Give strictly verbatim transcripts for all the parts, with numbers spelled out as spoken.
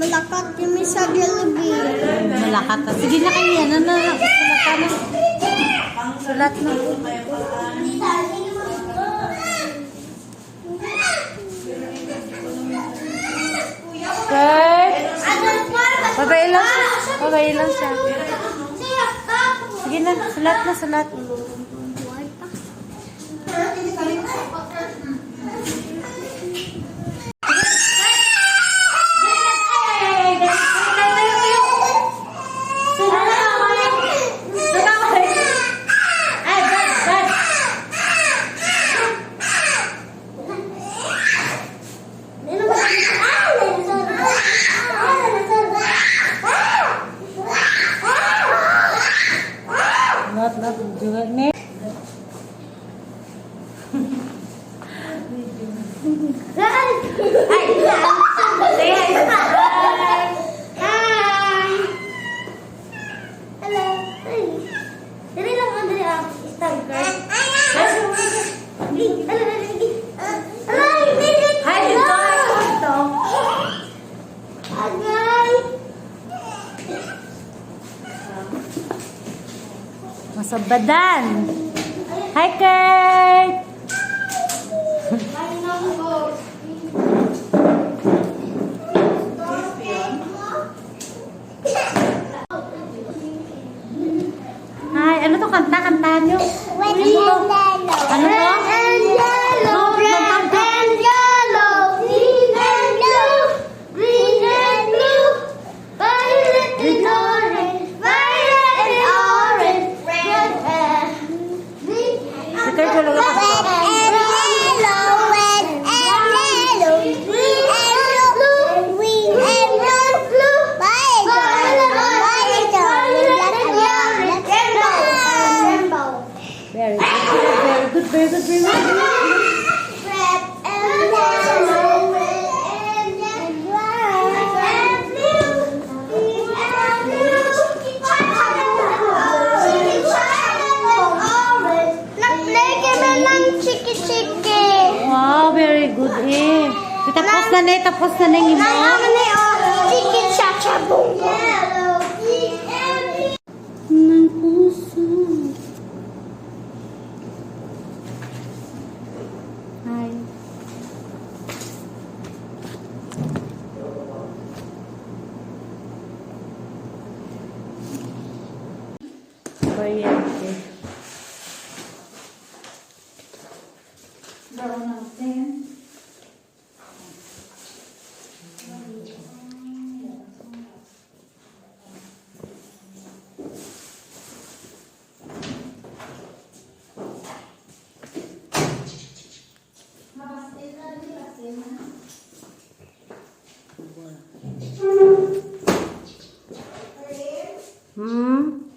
Malakat kami sa Jollibee. Malakat na. Sige na kayo yan. Ano na? Sulat na. Sulat na. Kurt! Babae lang siya. Babae lang siya. Sige na. Sulat na, sulat. Not, not, do it, ne? Hi! Hi! Hi! Hi! Hello! Hi! Dali lang, Andrea, ang stand card. Hi! Hello! Hello! Hello! Hi! Hello! Agay! Masabadan. Hi, Kurt! Ay, ano to kanta? Kantahan nyo? Ano to? Ano to? Red and yellow, red and yellow, green and blue, green and blue, violet and orange, violet and orange, red and green. Red and yellow, red and yellow, green and blue, green and blue, violet, violet, violet and orange, rainbow. Very good, very good, very good, very good. Red and yellow, red and yellow, red and blue, green and blue, violet and orange. Nag-play kami ng chiki-chiki. Wow, very good eh. Tapos na ni, tapos na ni imo. Nang ano ni, oh, chiki cha cha boom boom. Yellow, pink and ng puso. Ay. Kuryente. Brown ang pen. Hmm?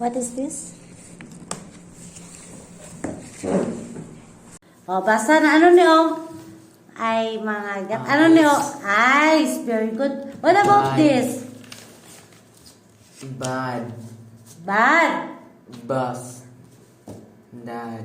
What is this? O, basa na. Ano ni, o? Ay, mga gat. Ano ni, o? Ice. Very good. What about this? Bad. Bad. Bus. Dad.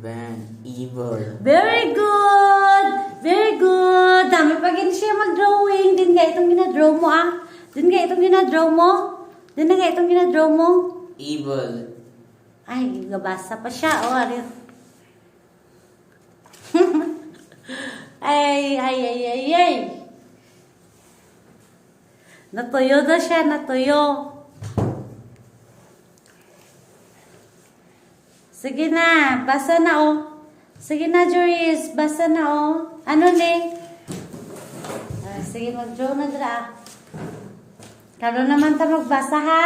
Van. Evil. Very good. Very good. Dami pa gid siya mag-drawing. Din nga itong ginadraw mo, ah. Din nga itong ginadraw mo. Din nga itong ginadraw mo. Evil. Ay, gabasa pa siya. O, ari. Ay, ay, ay, ay, ay. Natuyo na siya, natuyo. Sige na, basa na, o. Sige na, Joris, basa na, o. Ano ni? Ah, sige, mag-draw na dira. Karon naman ta magbasa, ha?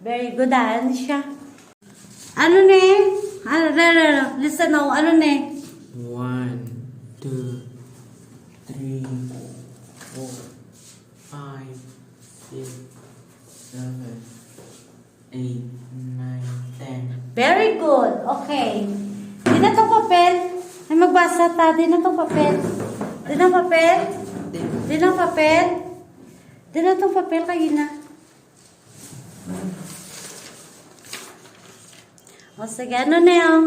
Very good, ah. Ano siya? Ano ni? Ano, no, no, no. Listen, o. Ano ni? One, two, three, four, five, six, seven, eight, nine, ten. Very good. Okay. Di na tong papel. Ay, magbasa ta. Di na tong papel. Di na papel. Di na papel. Di na tong papel. Kaya na. O, sige. Ano na yun?